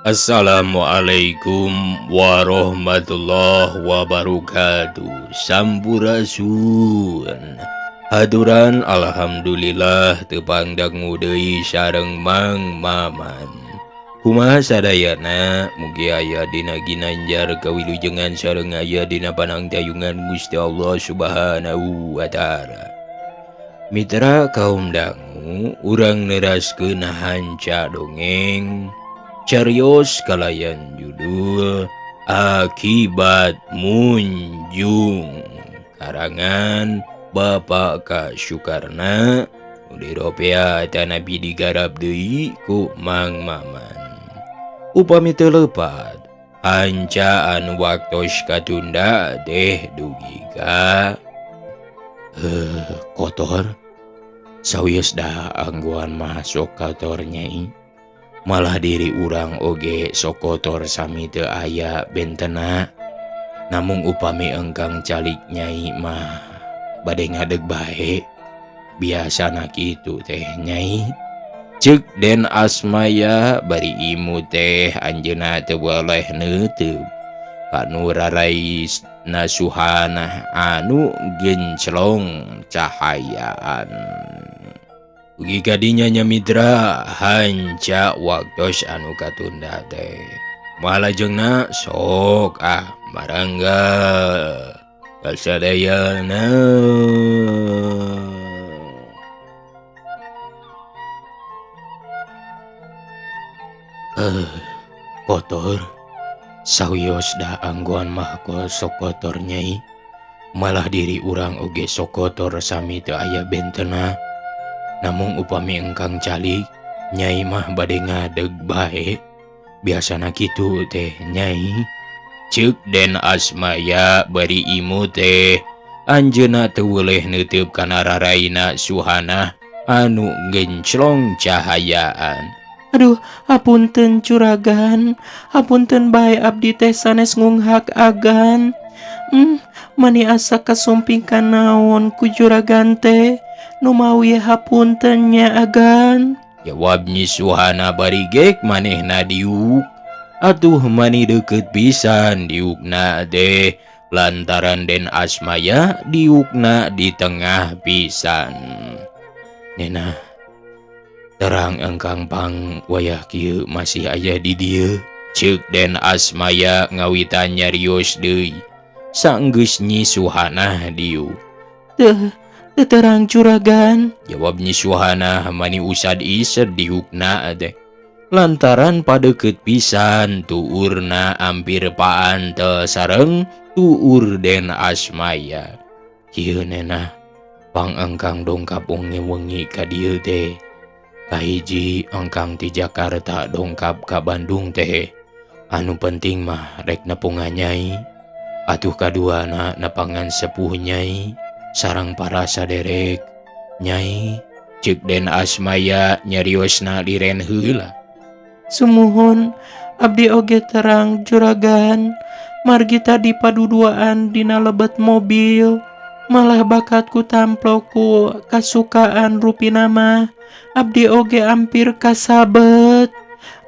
Assalamualaikum warahmatullahi wabarakatuh. Sampurasun. Haturan alhamdulillah tepang dangu deui sareng Mang Maman. Kumaha sadayana mugi aya dina ginanjar kawilujengan sareng aya dina panangtayungan Gusti Allah Subhanahu wa taala. Mitra kaum dangu urang neraskeun hanca dongeng carios kalayan judul Akibat Munjung karangan Bapak K. Sukarna diropea tanabi digarap deui ku Mang Maman. Upami teu lepat hancaan waktos katunda deh dugi ka kotor sawios dah angguan mah sok kotor nyai. Malah diri urang oge sok kotor sami teu aya bentena. Namung upami engkang calik nyai mah bade ngadeg bae. Biasana kitu teh nyai. Ceuk Den Asmaya bari imu teh anjeunna teu boleh neuteub kanu rarais nasuhanah anu genclong cahayaan. Ugi kadinya nya mitra hanca waktos anu katunda teh. Malajengna sok ah marangga kasadayana. Kotor sawios dah angguan mah sok kotor nyai. Malah diri urang oge sok kotor sami teu aya bentena. Namung upami engkang calik nyai mah bade ngadeg bae. Biasana kitu teh nyai. Ceuk Den Asmaya bari imu teh anjeunna teu weuleh neuteub kana raraina Suhanah anu genclong cahayaan. Aduh, hapunten curagan, hapunten bae abdi teh sanes ngunghak agan. Mani asa kasumping kanaon ku juragan teh, numawi hapunten nya agan. Jawab Nyi Suhana bari gek manehna diuk. Atuh mani deukeut pisan diukna teh lantaran Den Asmaya diukna di tengah pisan. Nena terang engkang pang wayah kieu masih aya di dieu. Ceuk Den Asmaya ngawitan nyarios deui. Sanggeus Nyi Suhanah diuk. Teu, teu terang juragan. Jawab Nyi Suhanah mani usad ised diukna teh. Lantaran padeukeut pisan tuurna ampir paantel sareng tuur Den Asmaya. Kieu nenah pang engkang dongkap wengi-wengi ka dieu teh. Kahiji engkang ti Jakarta dongkap ka Bandung teh. Anu penting mah rek nepungan nyai. Atuh kaduana nepangan sepuh nyai sareng para saderek nyai. Ceuk Den Asmaya nyariosna liren heula. Sumuhun abdi oge terang juragan. Margi tadi paduduaan dina lebet mobil. Malah bakatku tamploku kasukaan rupina mah. Abdi oge ampir kasabet.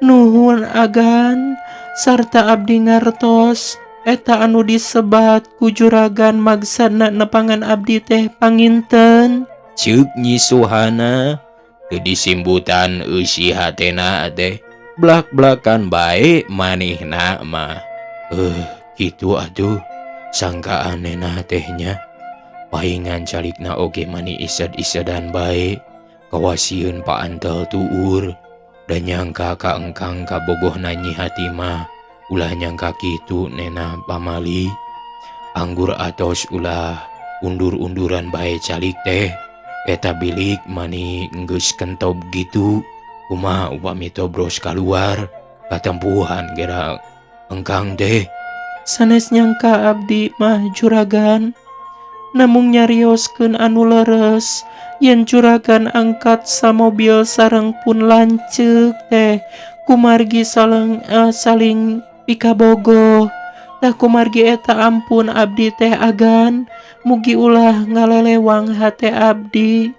Nuhun agan sarta abdi ngartos eta anu disebat ku juragan maksana nepangan abdi teh panginten. Ceuk Nyi Suhana teu disimbutan eusi hatena teh blak-blakan bae manehna mah. Kitu atuh sangkaan nenah teh nya. Pahingan calikna oge mani ised-isedan bae. Kawasieun paantel tuur dan nyangka ka engkang kabogohna Nyi Hatimah. Ulah nyangka kitu nena pamali. Anggur atos ulah undur-unduran bae calik teh. Eta bilik mani geus kentob gitu. Kumaha upami tobros kaluar katempuhan gera engkang teh. Sanes nyangka abdi mah juragan. Namung nyarioskeun anu leres yen juragan angkat samobil sareng pun lanceuk teh kumargi saling pikabogoh. Tah kumargi eta ampun abdi teh agan, mugi ulah ngalelewang hate abdi.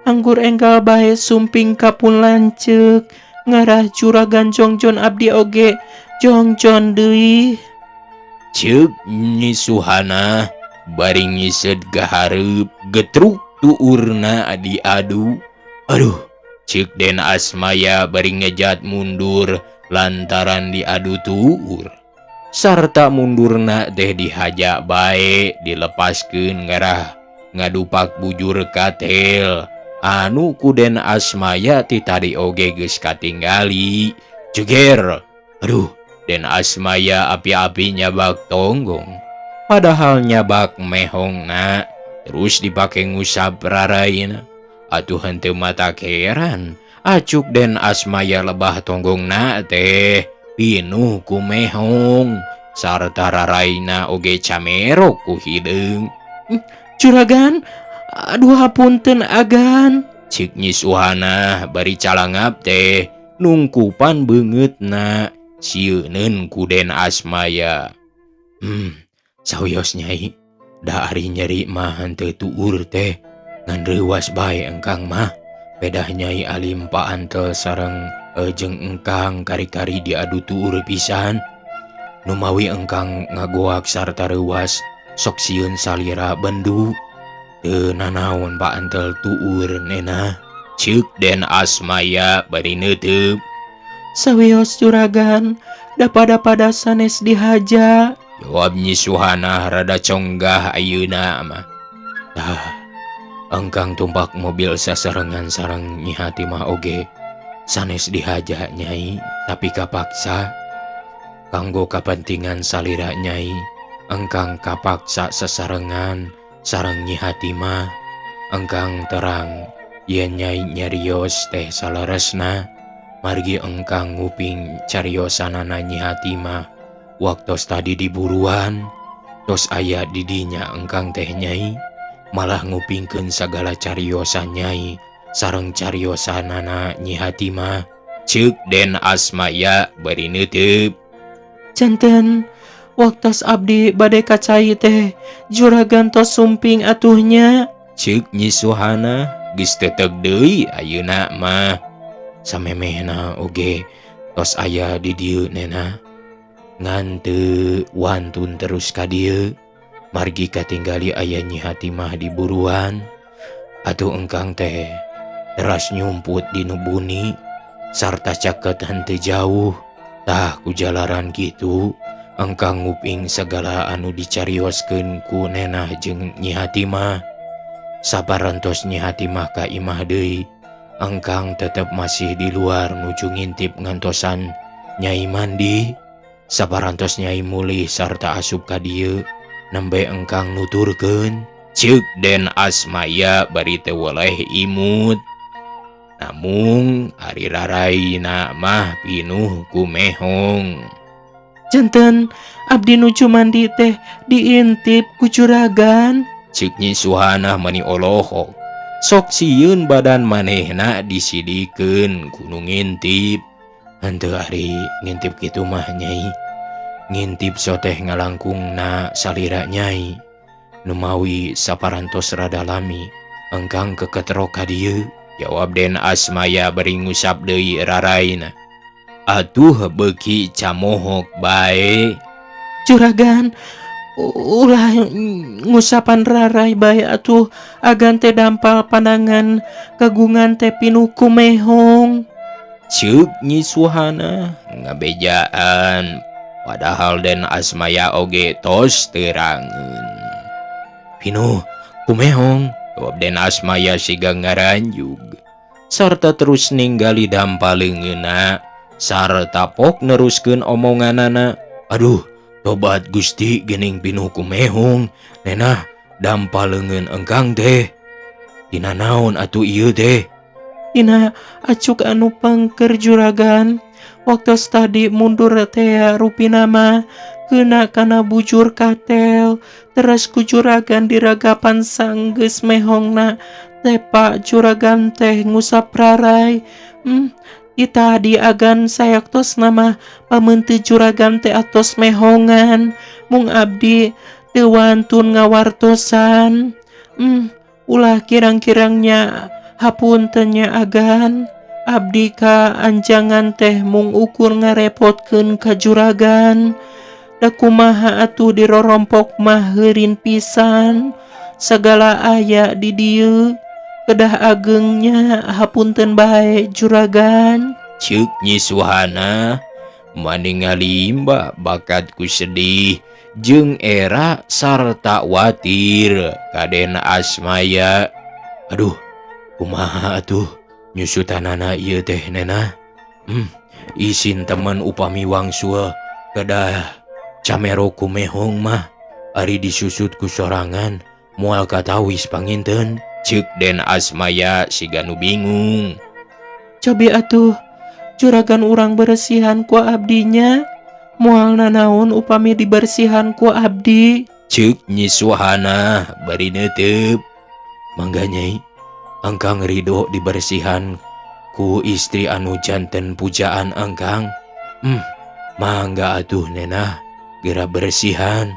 Anggur enggal bae sumping ka pun lanceuk Ngarah juragan jongjon abdi oge jongjon deui. Ceuk Nyi Suhana bari ngiseud ka hareup getruk tuurna diadu. Aduh, ceuk Den Asmaya bari ngejat mundur lantaran diadu tuur. Sarta mundurna teh dihaja bae dilepaskeun ngarah ngadupak bujur katel anu ku Den Asmaya ti tadi oge geus katinggali. Jeger. Aduh, Den Asmaya api-api nyabak tonggong. Padahal nyabak mehongna terus dipake ngusap raraina. Atuh henteu mata keran acuk Den Asmaya lebah tonggongna teh pinuh ku mehong sarta raraina oge camerok ku hideung. Juragan, aduh hapunten agan. Cik Nyi Suhana bari calangap teh nungkupan beungeutna sieuneun ku Den Asmaya. Sawios Nyai, da ari nyeri mah henteu tuur teh ngan reuwas bae engkang mah. Pedah Nyai alim paantel sareng jeung engkang kari-kari diadu tuur pisan. Numawi engkang ngagoak sarta reuwas sok sieun salira bendu. Teu nanaon paantel tuur nena. Ceuk Den Asmaya bari neuteub. Sawios juragan, da pada-pada sanes dihaja. Jawab Nyi Suhana rada conggah ayeuna mah. Tah, engkang tumpak mobil sasarengan sareng Nyi Hatimah oge sanes dihaja Nyai, tapi kapaksa kanggo kapentingan salira Nyai. Engkang kapaksa sasarengan sareng Nyi Hatimah. Engkang terang yen Nyai nyarios teh saleresna margi engkang nguping cariosanana Nyi Hatimah waktos tadi diburuan. Tos aya di dinya engkang teh Nyai, malah ngupingkeun sagala cariosan Nyai sareng cariosanana Nyi Hatimah. Ceuk Den Asmaya bari neuteub. Janten waktos abdi bade ka cai teh juragan tos sumping atuhnya. Ceuk Nyi Suhana geus teteg deui ayeuna mah. Samemehna oge tos aya di dieu nena. Ngan teu wantun terus ka dieu margi katinggali aya Nyi Hatimah di buruan. Atuh engkang teh teras nyumput di nu buni sarta caket henteu jauh. Tah ku jalaran kitu engkang nguping sagala anu dicarioskeun ku nenah jeung Nyi Hatimah. Saparantos Nyi Hatimah ka imah deui, engkang tetep masih di luar nuju ngintip ngantosan Nyai mandi. Saparantos Nyai mulih sarta asup ka dieu nembe engkang nuturkeun. Ceuk Den Asmaya bari teu weleh imut. Namung ari raraina mah pinuh ku mehong. Janten abdi nuju mandi teh diintip ku juragan. Ceuk Nyi Suhana mani olohok. Sok sieun badan manehna disidikeun ku nu ngintip. Henteu ari ngintip kitu mah Nyai. Ngintip soteh ngalangkungna salira Nyai. Numawi saparantos rada lami engkang keketrok ka dieu. Jawab Den Asmaya bari ngusap deui raraina. Atuh beuki camohok bae. Juragan, ulah ngusapan rarai bae atuh agan teh dampal pandangan kagungan teh pinuh ku mehong. Ceuk Nyi Suhana ngabejaan padahal Den Asmaya oge tos terangeun. Pinuh ku mehong, jawab Den Asmaya siga ngaranjug sarta terus ninggali dampal leungeunna sarta pok neruskeun omonganana. Aduh, tobat Gusti geuning pinuh ku mehong nenah dampal leungeun engkang teh. Dina naon atuh ieu teh? Dina acuk anu pangker juragan. Waktos tadi mundur teh rupina mah kena kana bujur katel teras ku juragan diragapan sanggeus mehongna tepa juragan teh ngusap rarai. Tadi agan sayaktos nama pameunti juragan teh atos mehongan mung abdi teu wantun ngawartosan. Ulah kirang-kirangnya hapunten nya agan. Abdi ka anjangan teh mung ukur ngarepotkeun ka juragan. Da kumaha atuh dirorompok mah heurin pisan. Sagala aya di dieu. Kedah agengnya hapunten bae juragan. Ceuk Nyi Suhana mani ngalimba bakat ku sedih jeung era sarta watir ka Den Asmaya. Aduh, kumaha atuh nyusutanana ieu teh Nena? Isin temen upami wangsul kedah camero ku mehong mah ari disusut ku sorangan moal katawis panginten. Ceuk Den Asmaya siga nu bingung. Cobi atuh juragan urang bersihan ku abdinya, moal nanaon upami dibersihan ku abdi. Ceuk Nyi Suhana bari neuteup. Mangga Nyai, engkang ridho dibersihan ku istri anu janten pujaan engkang. Mangga atuh Nena, gera bersihan.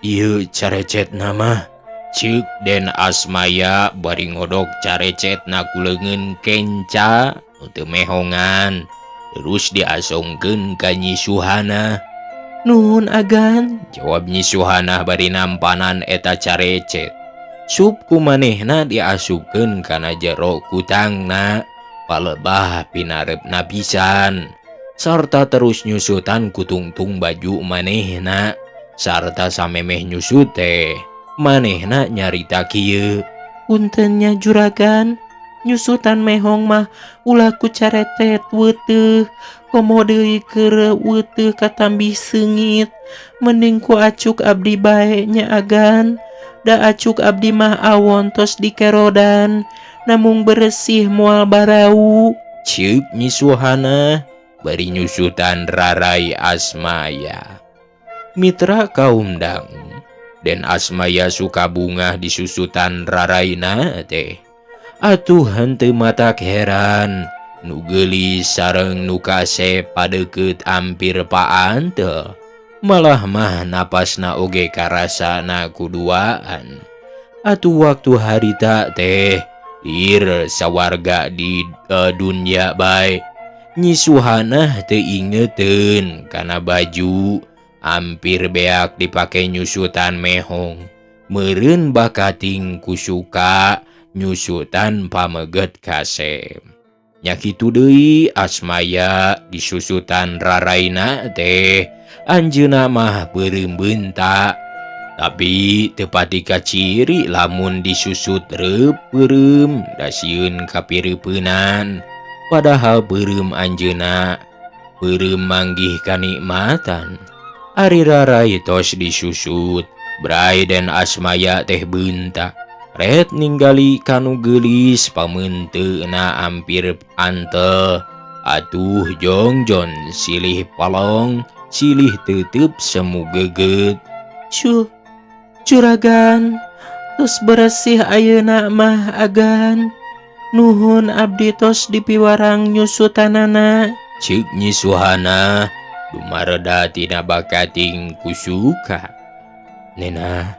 Ieu carecetna mah. Ceuk Den Asmaya bari ngodok carecetna ku leungeun kenca nu teu mehongan. Terus diasongkeun ka Nyi Suhana. Nuhun agan, jawab Nyi Suhana bari nampanan eta carecet. Sup ku manehna diasupkeun kana jero kutangna, palebah pinareupna pisan. Sarta terus nyusutan ku tungtung baju manehna, sarta samemeh nyusut teh manehna nyarita kieu. Puntennya juragan, nyusutan mehong mah ulah ku caretet weuteuh, komo deui keur weuteuh katambih seungit. Mending ku acuk abdi bae nya agan. Da acuk abdi mah awon tos dikerodan, namung beresih moal barau. Ceuk Nyi Suhana bari nyusutan rarai Asmaya. Mitra kaum dangu, Den Asmaya suka bungah disusutan raraina teh. Atuh henteu matak heran, nu geulis sareng nu kasep padeukeut ampir paantel. Malah mah napasna oge karasana kuduaan. Atuh waktu harita teh lir sawarga di dunya bae. Nyi Suhana teu ingeteun kana baju ampir beak dipake nyusutan mehong. Meureun bakating kusuka nyusutan pameget kasep. Nya kitu deui Asmaya disusutan raraina teh anjeunna mah beureum beunta. Tapi teu pati kaciri lamun disusut reup beureum da sieun kapireupeunnan. Padahal beureum anjeunna beureum manggih kanikmatan. Ari rarai tos disusut, Bray Den Asmaya teh beunta. Ret ninggali kanu geulis pameunteuna ampir antel. Atuh jongjon silih palong, silih teuteup semu geget. Cuh, juragan, tos beresih ayeuna mah agan. Nuhun abdi tos dipiwarang nyusutanana. Ceuk Nyi Suhana dumareda tina bakating kusuka. Nena,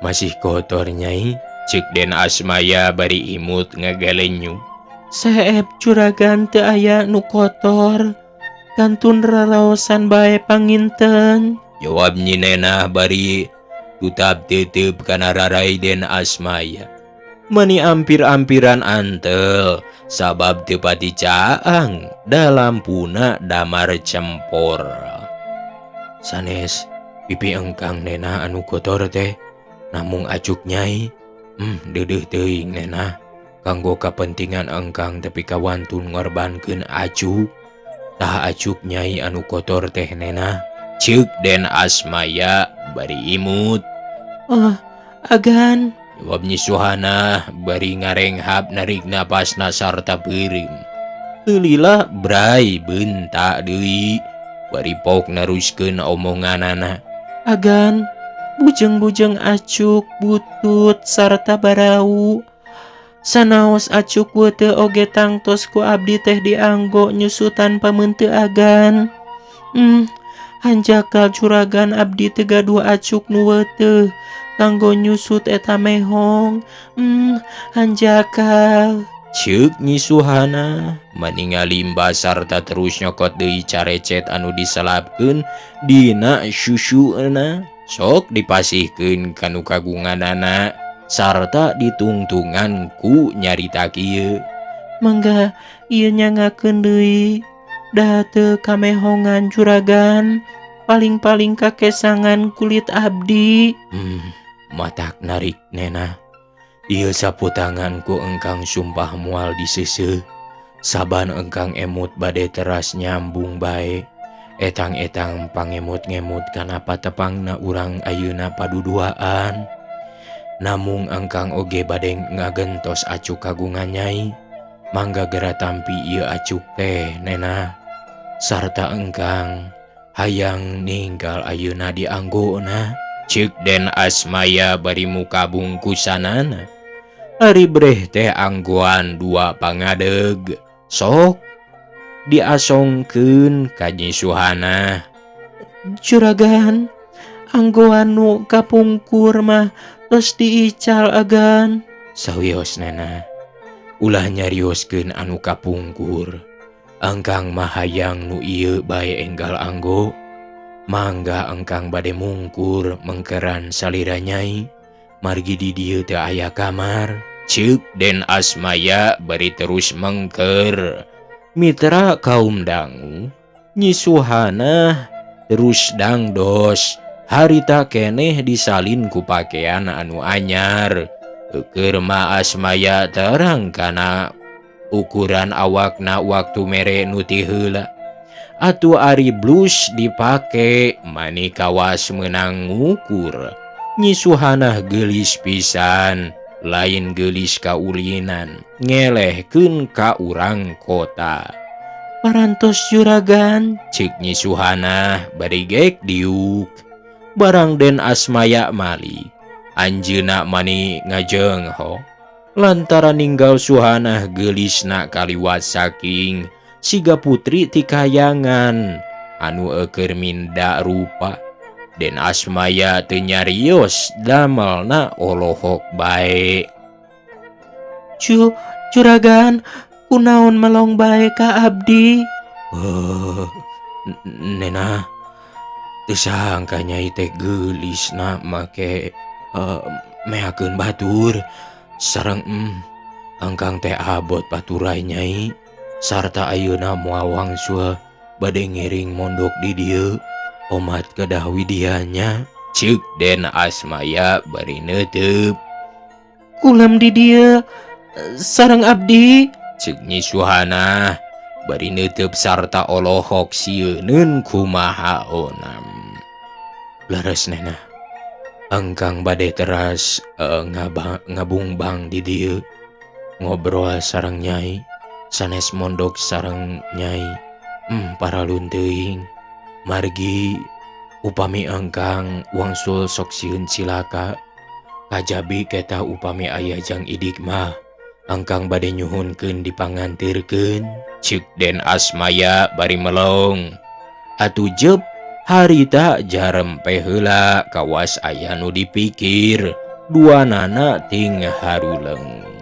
masih kotor Nyai? Ceuk Den Asmaya bari imut ngagalenyu. Seep juragan teu aya nu kotor, kantun raraosan bae panginten. Jawab Nyi Nena bari tutap teuteup kana rarai Den Asmaya. Mani ampir-ampiran antel sabab teu pati caang dalam puna damar cempor. Sanes pipi engkang Nena anu kotor teh namung acuk Nyai. Deudeuh teuing Nena, kanggo kapentingan engkang tepi kawantun ngorbankeun acuk. Tah acuk Nyai anu kotor teh Nena. Ceuk Den Asmaya bari imut. Oh, agan. Jawab Nyi Suhana bari ngarenghap narik napasna sarta beureum. Lila Bray bentak deui bari pok naruskeun omonganana. Agan, bujeng-bujeng acuk butut sarta barau. Sanaos acuk weuteuh oge tangtos ku abdi teh dianggo nyusutan pameunteut agan. Hanjakal juragan abdi teu gaduh acuk nu weuteuh kanggo nyusut eta mehong. Hanjakal. Ceuk Nyi Suhana mani ngalimba sarta terus nyokot deui carecet anu diselapkeun dina susuna sok dipasihkeun ka nu kagunganana sarta ditungtungan ku nyarita kieu. Mangga ieu nyangakeun deui da teu kamehongan juragan paling-paling kakesangan kulit abdi. Matak narik nena. Ieu sapu tanganku engkang sumpah moal diseuseuh. Saban engkang emut bade teras nyambung bae. Etang-etang pangemut-ngemut kana patepangna urang ayeuna paduduaan. Namung engkang oge bade ngagentos acuk kagungan nyai. Mangga gera tampi ieu acuk teh nena. Sarta engkang hayang ninggal ayeuna dianggona. Ceuk Den Asmaya bari muka bungkusanana. Ari breh teh anggoan dua pangadeg sok diasongkeun ka Nyi Suhana. Juragan, anggoan nu kapungkur mah tos diical agan. Sawios nena, ulah nyarioskeun anu kapungkur. Engkang mah hayang nu ieu bae enggal anggo. Mangga engkang bade mungkur mengkeran salira nyai. Margi di dieu teu aya kamar. Ceuk Den Asmaya bari terus mengker. Mitra kaum dangu, Nyi Suhana terus dangdos. Harita keneh disalin ku pakean anu anyar. Keur mah Asmaya terang kana ukuran awakna waktu mere nu ti heula. Atuh ari blus dipake mani kawas meunang ngukur. Nyi Suhanah geulis pisan, lain geulis kaulinan, ngelehkeun ka urang kota. Parantos juragan, ceuk Nyi Suhanah bari gek diuk. Barang Den Asmaya mali, anjeunna mani ngajengho. Lantaran ninggal Suhanah geulisna kaliwat saking siga putri ti kayangan anu eukeun minda rupa. Den Asmaya teu nyarios damelna olohok bae. Juragan, kunaon melong bae ka abdi? Nena, teu sangka nyai teh geulisna make meakeun batur. Sareng engkang teh abot paturai nyai. Sarta ayeuna moal wangsul bade ngiring mondok di dieu. Omat kedah widianya. Ceuk Den Asmaya bari neuteup. Kulem di dieu sareng abdi. Ceuk Nyi Suhana bari neuteup sarta olohok sieuneun kumaha onam. Leres nena, engkang bade teras ngabungbang di dieu ngobrol sareng nyai, sanes mondok sareng nyai. Paralun teuing. Margi upami engkang wangsul sok sieun cilaka, kajabi keta upami aya jang idik mah engkang bade nyuhunkeun dipangantirkeun. Ceuk Den Asmaya bari melong. Atuh jep harita jarempe heula kawas aya nu dipikir, duanana ting haruleng.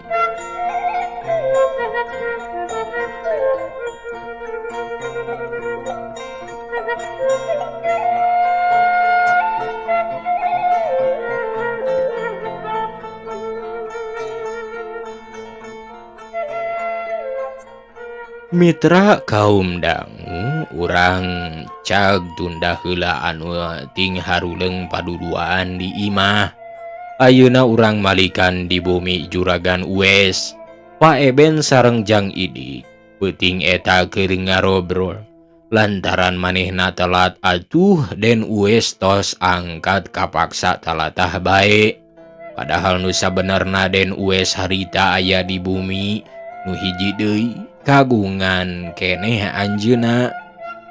Mitra kaum dangu urang cag tunda heula anu ting haruleng paduduaan di imah. Ayeuna urang malikan di bumi Juragan Uwes. Pak Eben sareng Jang Idik peuting eta keur ngarobrol. Lantaran manehna telat atuh Den Uwes tos angkat kapaksa talatah bae. Padahal nu sabenerna Den Uwes harita aya di bumi nu hiji deui kagungan keneh anjeunna.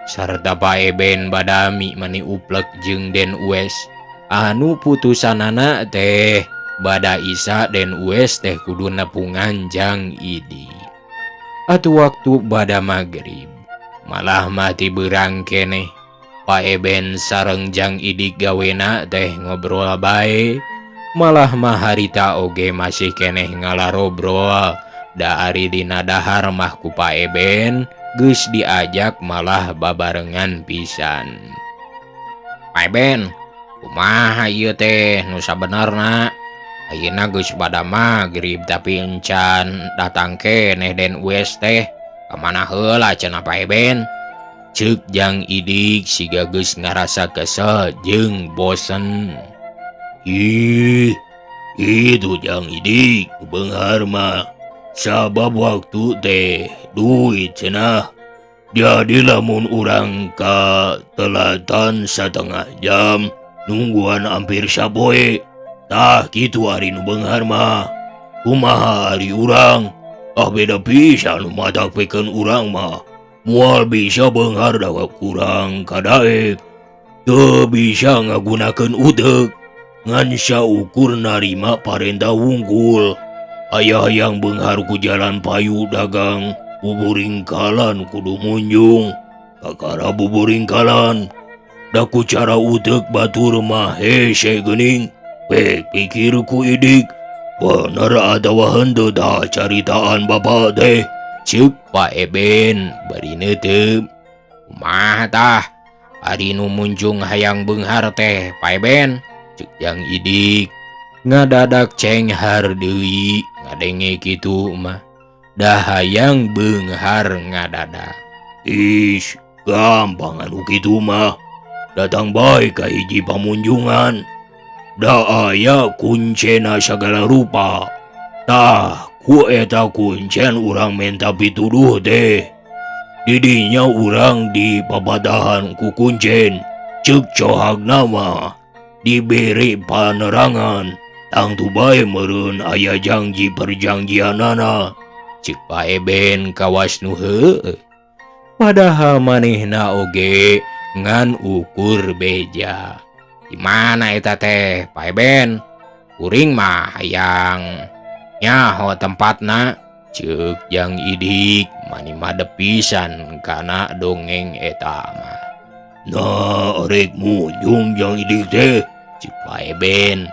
Sarta Pak Eben badami mani uplek jeung Den Uwes anu putusanana teh bada isa Den Uwes teh kudu nepungan Jang Idi. Atuh waktu bada magrib malah mati berang keneh. Pak Eben sareng Jang Idik gawena teh ngobrol bae. Malah mah harita oge masih keneh ngalarobrol. Da ari dina dahar mah ku Pak Eben geus diajak malah babarengan pisan. Pak Eben, kumaha ieu teh nu sabenerna? Ayeuna geus pada magrib tapi encan datang keneh Den Uwes teh. Kamana heula cenah Pak Eben? Ceuk Jang Idik siga geus ngarasa kesel jeung bosen. Ih, itu Jang Idik beunghar mah. Sabab waktu teh duit cenah. Jadi lamun urang katelatan setengah jam nungguan hampir sapoe. Tah kitu ari nu beunghar mah. Kumaha ari urang? Ah beda pisan nu matak pikeun urang mah. Moal bisa beunghar da kurang kadaek. Teu bisa ngagunakeun uteuk. Ngan saukur narima parentah wungkul. Aya hayang beunghar ku jalan payu dagang buburingkalan kudu munjung. Kakara buburingkalan. Da ku cara uteuk batur mah hese geuning. Pek pikir ku Idik. Bener atawa henteu tah caritaan bapak teh. Ceuk Pak Eben bari neuteup. Kumaha tah ari nu munjung hayang beunghar teh Pak Eben? Ceuk Jang Idik. Ngadadak cenghar deui ngadenge kitu mah. Da hayang beunghar ngadadak. Ish, gampang anu kitu mah. Datang bae ka hiji pamunjungan. Da aya kuncena sagala rupa. Tah, ku eta kuncen urang menta pituduh teh. Didinya urang dipapatahan ku kuncen. Ceuk cohagna mah dibere panerangan. Tangtu bae meureun aya janji perjanjianana. Ceuk Pak Eben kawas nu heueuh. Padahal manehna oge ngan ukur beja. Di mana eta teh Pak Eben? Kuring mah hayang nyaho tempatna. Ceuk Jang Idik mani madep pisan kana dongeng eta mah. Nah, rek munjung Jang Idik teh. Ceuk Pak Eben.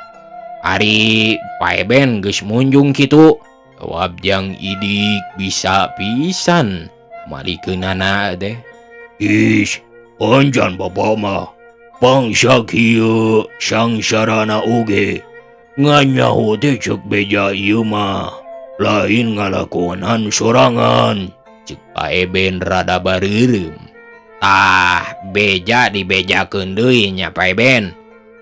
Ari Pak Eben geus munjung kitu. Jawab Jang Idik bisa pisan malikeunana teh. Ish, anjan bapak mah. Bangsa kieu sangsarana oge. Nganyaho teh ceuk beja ieu mah. Lain ngalakonan sorangan. Ceuk Pak Eben rada bareureum. Tah, beja dibejakeun deui nya Pak Eben.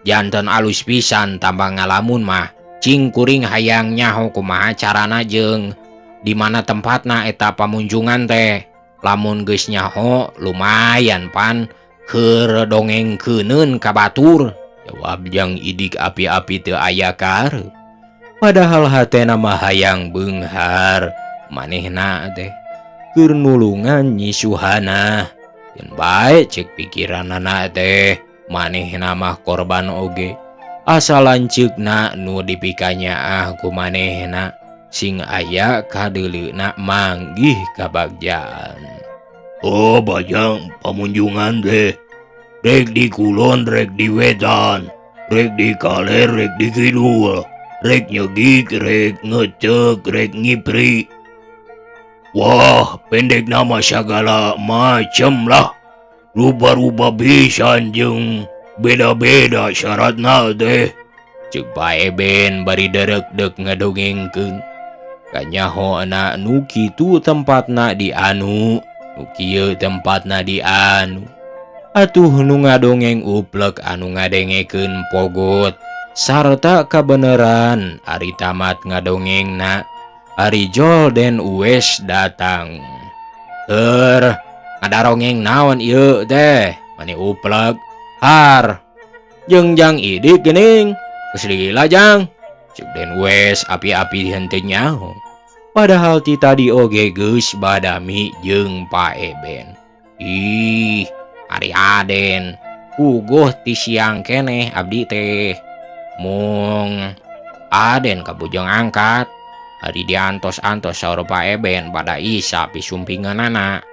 Janten alus pisan tambah ngalamun mah. Cing kuring hayang nyaho kumaha carana jeung di mana tempatna eta pamunjungan teh. Lamun geus nyaho lumayan pan keur dongengkeuneun ka batur. Jawab Jang Idik api-api teu aya karep. Padahal hatena mah hayang beunghar manehna teh keur nulungan Nyi Suhana. Yen bae ceuk pikiranana teh manehna mah korban oge. Asa lanceukna nu dipikanyaah ku manehna sing aya kadeuleuna manggih kabagjaan. Oh bajang pamunjungan teh. Rek di kulon rek di wetan, rek di kaler rek di kidul, rek nyegik rek ngecek rek ngipri. Wah, pendek nama segala macem lah. Rupa-rupa pisan jeung beda-beda syaratna teh. Ceuk Pak Eben bari derek-dek ngadongengkeun. Kanyahoana nu kitu tempatna di anu, nu kieu tempatna di anu. Atuh nu ngadongeng uplek anu ngadengekeun pogot sarta kabeneran ari tamat ngadongengna ari Jol Den Uwes datang. Heur, ngadarongeng naon ieu teh? Mani uplek. Har. Jeung Jang Idik geuning. Geus lila Jang. Ceuk Den Uwes api-api henteu nyaho. Padahal ti tadi oge geus badami jeung Pak Eben. Ih, ari Aden, puguh ti siang keneh abdi teh. Mung Aden kabujeng angkat. Ari diantos-antos saur Pak Eben pada isa pisumpinganana.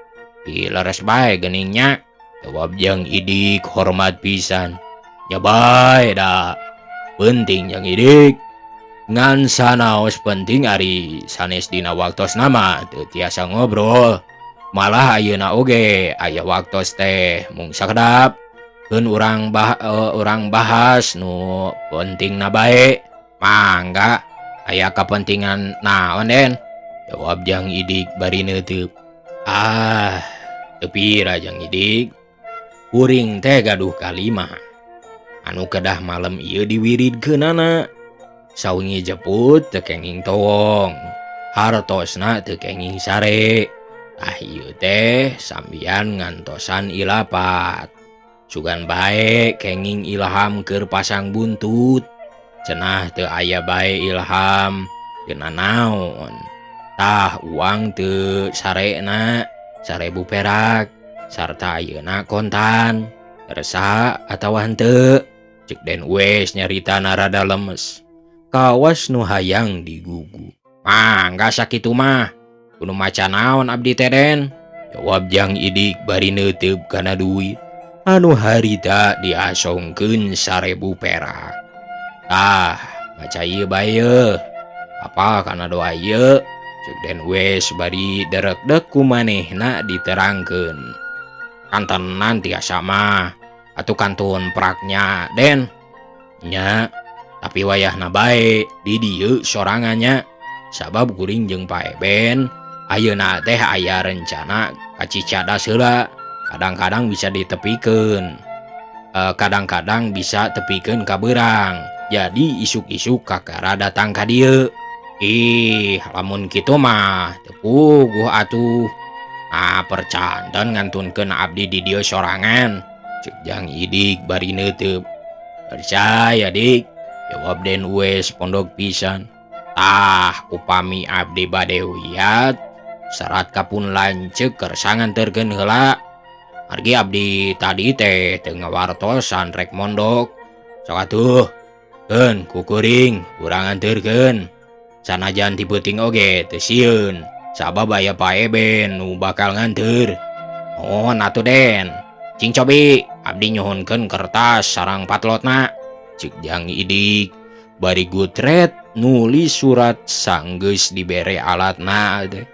Ih, leres bae geuningnya. Jawab Jang Idik hormat pisan. Nya bae da. Penting Jang Idik. Ngan sanaos penting ari sanes dina waktosna mah teu tiasa ngobrol. Malah ayeuna oge aya waktos teh mung sakedap. Keun urang bahas nu pentingna bae. Mangga aya kapentingan naon Den? Jawab Jang Idik bari neuteub. Ah, teu pira Jang Idik. Kuring teh gaduh kalimah anu kedah malem ieu diwiridkeunana. Sawengi jeput teu kenging towong, hartosna teu kenging sare. Tah ieu teh sambian ngantosan ilapat. Sugan bae kenging ilham keur pasang buntut. Cenah teu aya bae ilham teu nanaon. Tah uang teu sarena 1000 perak sarta ayeuna kontan. Resa atawa henteu? Cek Den Uwes nyarita narada lemes. Kawas nu hayang digugu. Mangga sakitu mah. Kudu maca naon abdi teh Den? Jawab Jang Idik bari neuteub kana duit anu harita diasongkeun 1000 perak. Tah, maca ieu bae yeuh. Apa kana doa ieu? Cek Den Uwes bari derek-dek ku manehna diterangkeun. Kantenan tiasa mah. Atuh kantun praknya Den. Nya, tapi wayahna bae di dieu sorangannya. Sabab kuring jeung Pak Eben ayeuna teh aya rencana ka Cicadas heula. Kadang-kadang bisa ditepikeun. Kadang-kadang bisa tepikeun ka beurang. Jadi isuk-isuk kakara datang ka dieu. Ih, lamun kitu mah teu puguh atuh. Ah, percanten ngantunkeun abdi di dieu sorangan. Cek Jang Idik bari neuteub. Percaya Dik, jawab Den Uwes pondok pisan. Tah, upami abdi bade wiyat, serat kapun lanceuk kersa nganterkeun heula. Margi abdi tadi teh teu ngawartosan rek mondok. Sok atuh, keun kukuring urang nganterkeun. Sanajan ti peuting oge teu sieun, sabab aya Pak Eben nu bakal nganter. Nuhun atuh Den. Cing cobi abdi nyuhunkeun kertas sareng patlotna. Cek Jang Idik bari gutret nulis surat sanggeus dibere alatna teh.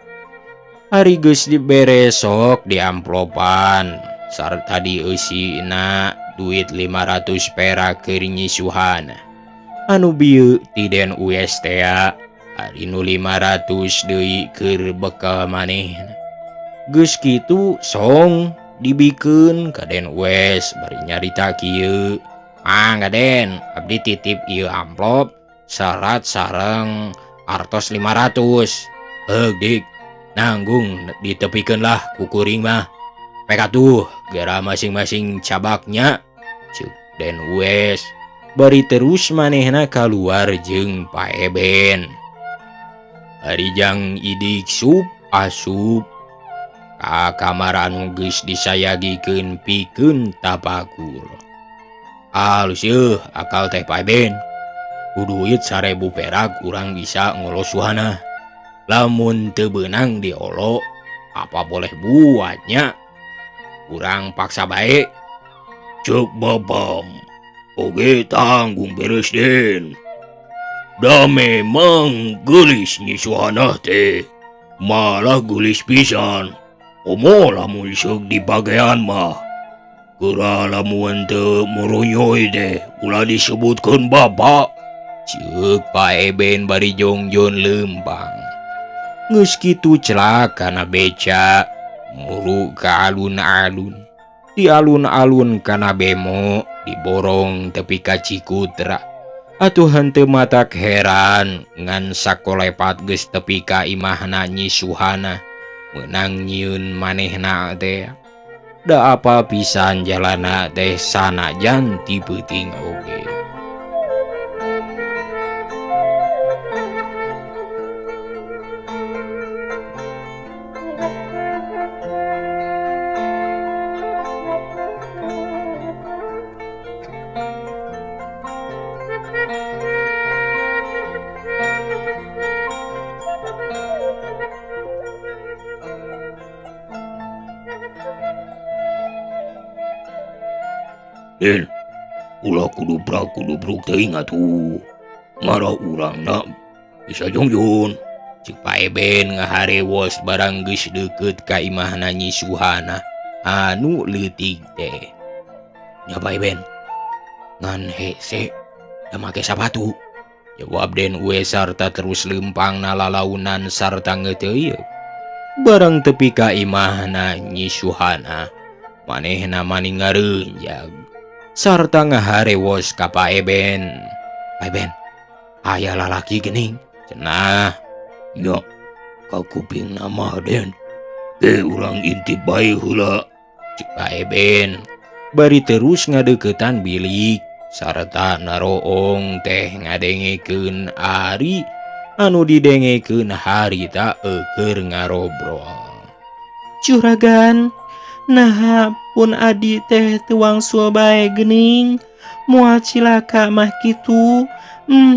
Ari geus dibere sok diamplopan sarta dieusina duit 500 perak keur nyisuhana. Anu bieu ti Den Uwes tea ari nu 500 deui keur bekal manehna. Geus kitu song dibikeun ka Den Uwes bari nyarita kieu. Mangga Den, abdi titip ieu amplop syarat sareng artos 500. Heug Dik, nanggung ditepikeun lah ku kuring mah. Pek atuh gera masing-masing cabaknya. Ceuk Den Uwes bari terus manehna kaluar jeung Pak Eben. Ari Jang Idik sup asup ka kamar anu geus disayagikeun pikeun tapakur. Alus yeuh akal teh Pak Eben. Ku duit 1000 perak urang bisa ngolosuhana. Lamun teu beunang diolo, apa boleh buatnya. Urang paksa bae. Ceuk babam, oge tanggung beres Den. Da memang geulis nyisuhana teh, malah geulis pisan. Komo lamun seug di bagean mah. Geura lamun teu murunyoy teh ulah disebutkeun bapak. Ceuk Pak Eben bari jongjon leumpang. Geus kitu celak kana beca muru ka alun-alun. Di alun-alun kana bemo diborong tepi ka Cikutra. Atuh henteu matak heran ngan sakolepat geus tepi ka imahna Nyi Suhana meunang nyieun manehna teh. Da apa pisan jalana teh sanajan ti peuting oge. Den, ulah kudu prak kudu bruk teuing atuh. Ngarah urangna bisa jongjon. Cek Pak Eben ngaharewos barang geus deukeut ka imahna Nyi Suhana anu leutik teh. Nya Pak Eben, ngan hese da make sapatu. Jawab Den Uwe sarta terus lempang nalalaunan sarta ngeuteuyeuk. Barang tepi ka imahna Nyi Suhana, manehna mani ngareunjag sarta ngaharewos ka Pak Eben. Pak Eben, aya lalaki geuning cenah. Nya ka kuping mah Den. Teh urang intip bae heula. Cek Pak Eben bari terus ngadeukeutan bilik sarta naroong teh ngadengekeun ari anu didengekeun harita eueur ngarobrol. Juragan, naha pun adi teh teu wangsul bae geuning, moal cilaka mah kitu.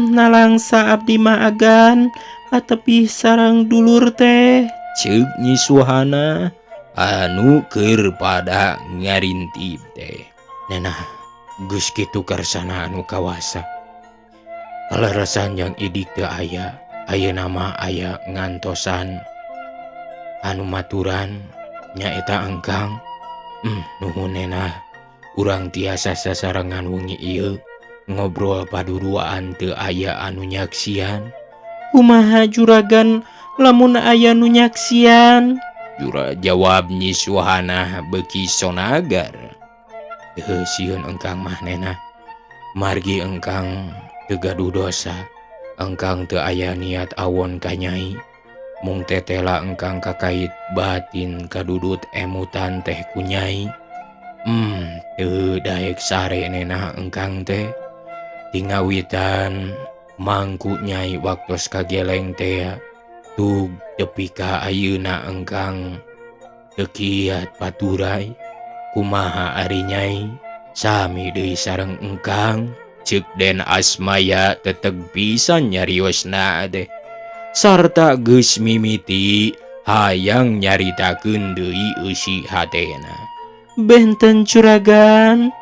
Nalangsa abdi mah agan atepih sareng dulur teh. Ceuk Nyi Suhana anu keur pada ngarintip teh. Nenah geus kitu karsana anu kawasa. Kalarasan yang idik teu aya, ayeuna mah aya ngantosan anu maturan nyaeta engkang. Nuhun nenah, urang tiasa sasarengan wengi ieu ngobrol paduduaan teu aya anu nyaksian. Kumaha juragan lamun aya nu nyaksian? Jura jawab Nyi Suhana beuki sonagar. Heuh sieun engkang mah nenah, margi engkang teu gaduh dosa, engkang teu aya niat awon ka nyai. Mung tetela engkang kakait batin kadudut emutan teh ku nyai. Teu daek sare nenah engkang teh. Tingawitan mangku nyai waktos kageleng teh tug tepi ka ayeuna engkang teu kiat paturai. Kumaha ari nyai sami deui sareng engkang? Ceuk Den Asmaya teteg pisan nyariosna teh sarta geus mimiti hayang nyaritakeun deui eusi hatena. Benten juragan,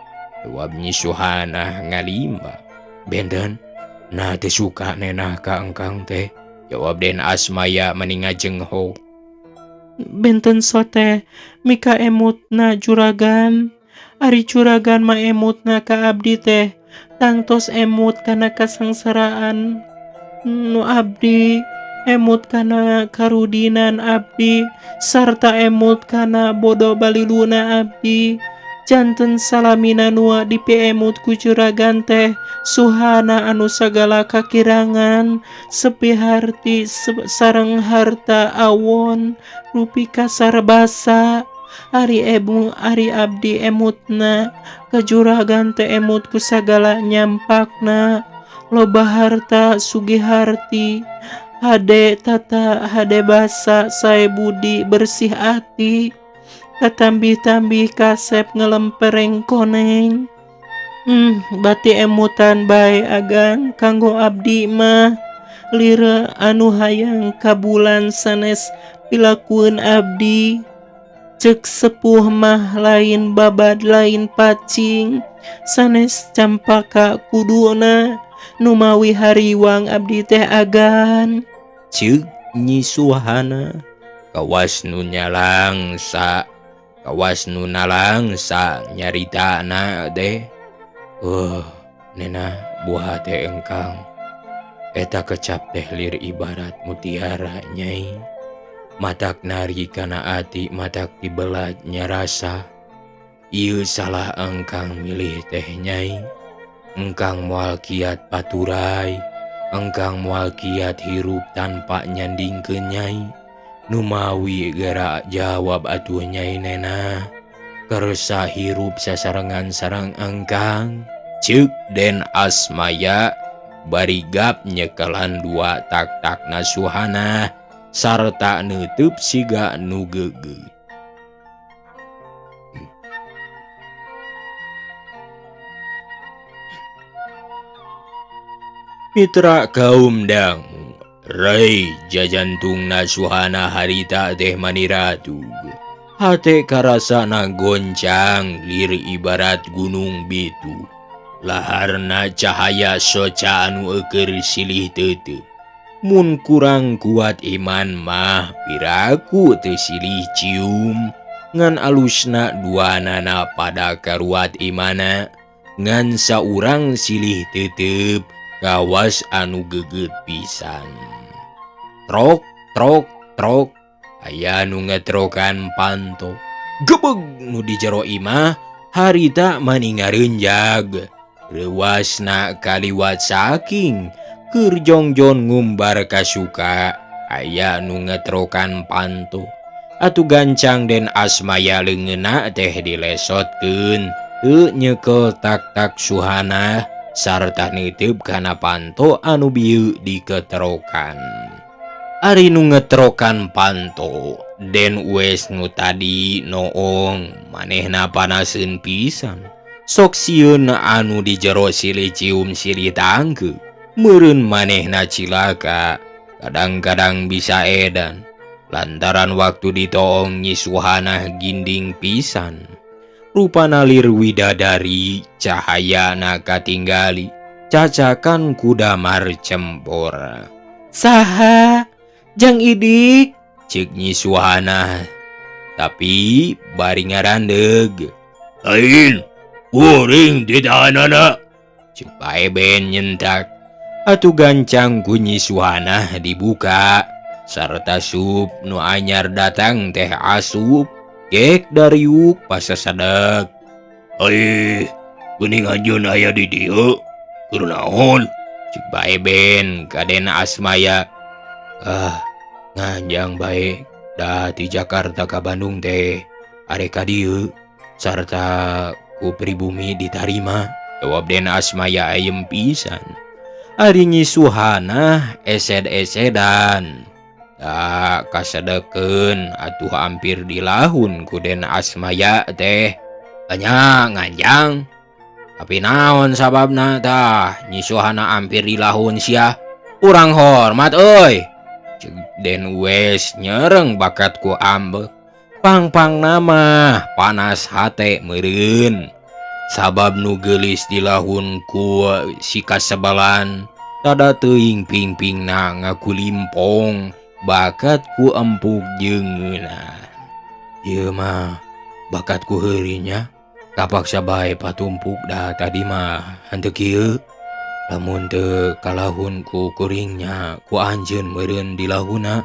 jawab Nyi Suhana ngalimba. Benten nah teu suka nenah ka engkang teh, jawab Den Asmaya mani ngajengho. Benten sote mika emutna juragan, ari juragan mah emutna ka abdi teh tangtos emut kana kasangsaraan nu abdi, emut kana karudinan abdi, sarta emut kana bodo baliluna abdi. Janten salamina nua dipiemut ku juragan teh Suhana anu sagala kakirangan, sepi harti sareng harta awon rupi kasar basa. Ari ebu ari abdi emutna ka juragan teh emut ku sagala nyampakna, loba harta sugih harti, hade tata hade basa sae budi bersih ati, katambih-tambih kasep ngelempereng koneng. Bati emutan bae agan kanggo abdi mah, lira anu hayang kabulan sanes pilakueun abdi. Ceuk sepuh mah lain babad lain pacing, sanes campaka kuduna, numawi hariwang abdi teh agan. Ceuk Nyi Suhana kawas nu nyalangsa, kawas nu nalangsa nyaritana teh. Nena buah teh engkang eta kecap teh lir ibarat mutiara nyai, matak nari kana ati matak dibelat nyarasa. Ieu salah engkang milih teh nyai, engkang moal kiat paturai, engkang moal kiat hirup tanpa nyandingkeun nyai. Numawi gerak jawab atuh nyai nena, kersa hirup sasarengan sareng engkang. Ceuk Den Asmaya bari gap nyekelan dua tak-takna Suhana sarta neuteub siga nu geugeuh. Mitra kaum dangu, Rei jajantungna Suhana harita teh maniratu. Hate karasana goncang lir ibarat gunung bitu. Laharna cahaya soca anu eukeur silih teuteub. Mun kurang kuat iman mah piraku teu silih cium. Ngan alusna duanana pada karuat imana. Ngan saurang silih teuteub kawas anu geget pisan. Trok trok trok aya nu ngetrokan panto. Gebeg nu di jero imah harita mani ngareunjag. Reuwasna kaliwat saking keur jongjon ngumbar kasuka aya nu ngetrokan panto. Atuh gancang Den Asmaya leungeunna teh dilesotkeun teu nyekel tak-tak Suhana sarta nitip kana panto anu bieu diketrokan. Ari nu ngetrokan panto Den Uwes nu tadi noong manehna panaseun pisan. Sok sieun anu di jero silih cium silih tangkeup. Meureun manehna cilaka, kadang-kadang bisa edan. Lantaran waktu ditoong Nyi Suhanah ginding pisan. Rupana lir widadari cahayana katinggali cacakan ku damar cempor. Saha? Jang Idik? Ceuk Nyi Suhanah. Tapi bari ngarandeug. Lain, kuring ditahanana. Ceuk Pak Eben nyentak. Atuh gancang ku Nyi Suhanah dibuka. Sarta sup nu anyar datang teh asup gek dariuk pasasadeg. Aih, geuning anjeun aya di dieu. Keur naon? Ceuk Pak Eben ka Den Asmaya. Ah, nganjang bae da ti Jakarta ka Bandung teh arek ka dieu sarta ku pribumi ditarima. Jawab Den Asmaya ayem pisan. Ari Nyi Suhanah esed-esedan. Da kasedekeun atuh hampir dilahun ku Den Asmaya teh. Anya nganjang. Tapi naon sababna tah Nyi Suhana hampir dilahun sia. Urang hormat euy. Ceuk Den Uwes nyereng bakat ku ambek. Pang-pang nama panas hate meureun. Sabab nu geulis dilahun ku si kasebelan tada teuing ping-pingna ngakulimpong bakat ku empuk jeung ngeunah. Ieu mah bakat ku heuri nya. Kapaksa bae patumpuk da tadi mah henteu kieu. Lamun teu kalahun ku kuringnya ku anjeun meureun dilahuna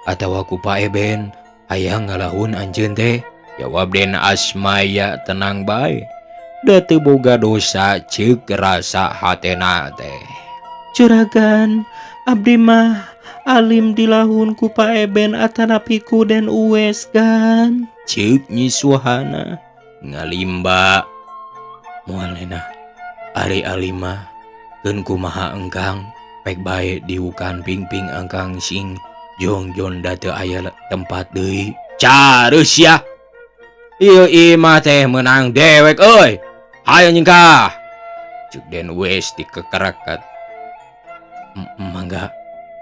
atawa ku Pak Eben hayang ngalahun anjeun teh. Jawab Den Asmaya tenang bae. Da teu boga dosa ceuk rasa hatena teh. Juragan, abdi mah alim dilahun ku Pak Eben atanapi ku Den Uwes kan. Ceuk Nyi Suhana ngalimba. Moal nena ari alim mah keun kumaha engkang pek bae diukan pingping engkang sing jongjon da teu aya tempat deui. Careus sia. Ieu imah teh meunang dewek euy. Hayo nyingkah. Ceuk Den Uwes dikekerakat. Mangga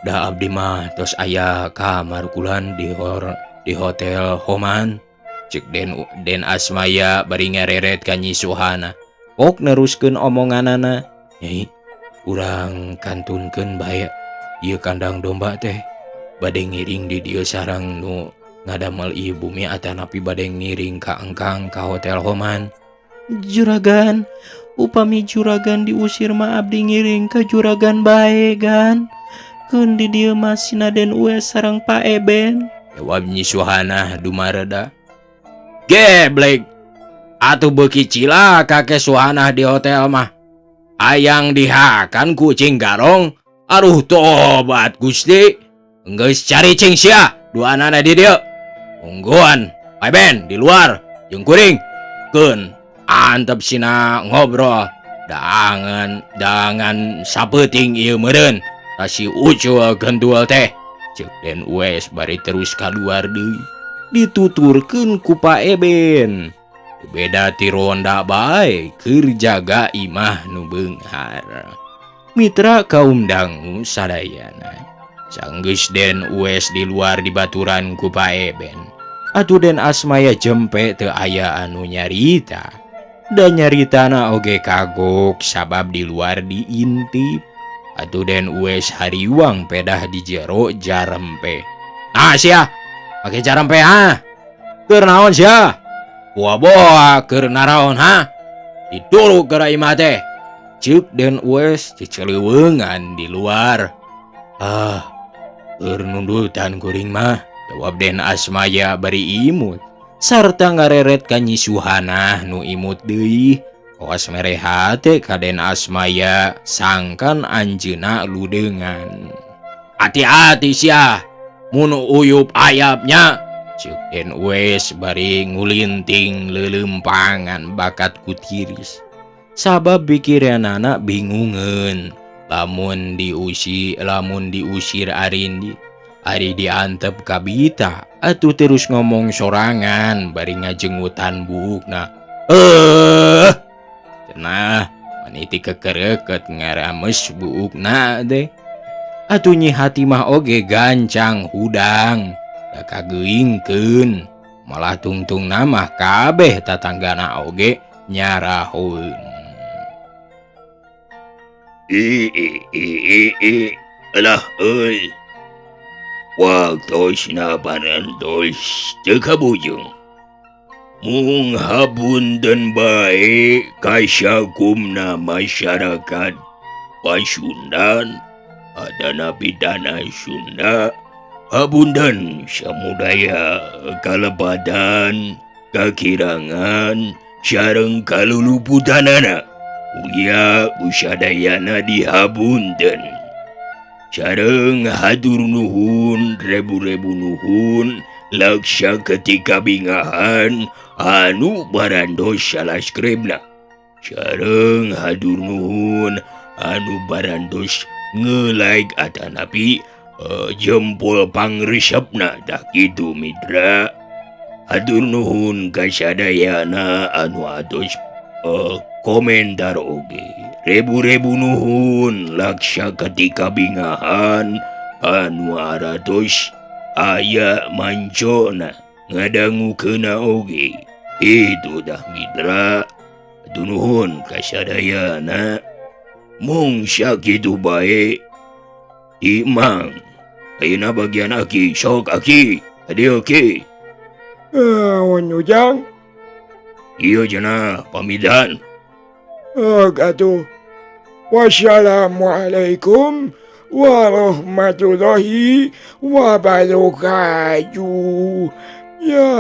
da abdi mah tos aya kamar kulan di hotel Homan. Ceuk Den Asmaya bari ngareret ka Nyi Suhana. Pok neruskeun omonganana. Nyai, urang kantunkeun bae ieu kandang domba teh. Bade ngiring di dieu sareng nu ngadamel ieu bumi atanapi bade ngiring ka engkang ka hotel Homan. Juragan, upami juragan diusir mah abdi ngiring ka juragan bae gan. Keun di dieu mah sina Den Uwes sareng Pak Eben. Jawab Nyi Suhanah dumareda. Geblek. Atuh beuki cilaka ke Suhanah di hotel mah. Hayang dihakan kucing garong. Aduh tobat Gusti. Geus caricing sia duanana di dieu. Ungguan Pak Eben di luar jeung kuring. Keun antep sina ngobrol. Dangan sapeuting ieu meureun. Tasi ucul gendul teh. Ceuk Den Uwes bari terus kaluar deui. Dituturkeun ku Pak Eben. Beda ti ronda bae keur jaga imah nu beunghar. Mitra kaum dangu sadayana. Sanggeus Den Uwes di luar dibaturan ku Pak Eben. Atuh Den Asmaya jempe teu aya anu nyarita. Dan nyaritana oge kagok sabab di luar diintip. Atuh Den Uwes hariwang pedah di jero jarempe. Nah sia, pake jarempe ha. Keur naon sia? Boa-boa keur naraon ha? Diduruk geura imah teh. Ceuk Den Uwes cicileuweungan di luar. Ah, keur nundutan kuring mah, jawab Den Asmaya bari imut. Sarta ngareret ka Nyi Suhana nu imut deui. Kawas mere hate ka Den Asmaya sangkan anjeunna ludeungan. Hati-hati sia, mun uyup ayapnya, ceuk Den Uwes bari ngulinting leuleumpangan bakat ku tiris. Sabab pikiranana bingungeun lamun diusi lamun diusir Arindi ari diantep kabita atuh terus ngomong sorangan bari ngajengutan buukna. Eh, cenah maniti kekereket ngarames buukna teh. Atuh Nyi Hatimah oge gancang hudang da kageuingkeun malah tungtung mah kabeh tatanggana oge nyarahoeun. I i i i i alah euy. Waktosna parantos teu kabujung. Mung hapunten bae ka sakumna masyarakat Pasundan atanapi tanah Sunda. Hapunten samudaya kalepatan kakirangan sareng kaluluputanana. Mugia ku sadayana dihapunten. Sareng hatur nuhun rebu-rebu nuhun laksa ketika bingahan anu barantos salaskribna. Sareng hatur nuhun anu barantos nge-like atanapi jempol pangresepna dah kitu mitra. Hatur nuhun ka sadayana anu atos komentar oge. Rebu-rebu nuhun laksa ketika bingahan anu aratos aya mancona ngadangukeuna oge. Itu dah mitra. Hatur nuhun ka sadayana. Mung sakitu bae. Imang ayeuna bagian aki sok aki adieu ki. Naon Ujang? Ieu cenah pamitan. Oh, atuh. Wassalamualaikum warahmatullahi wabarakatuh. Ya.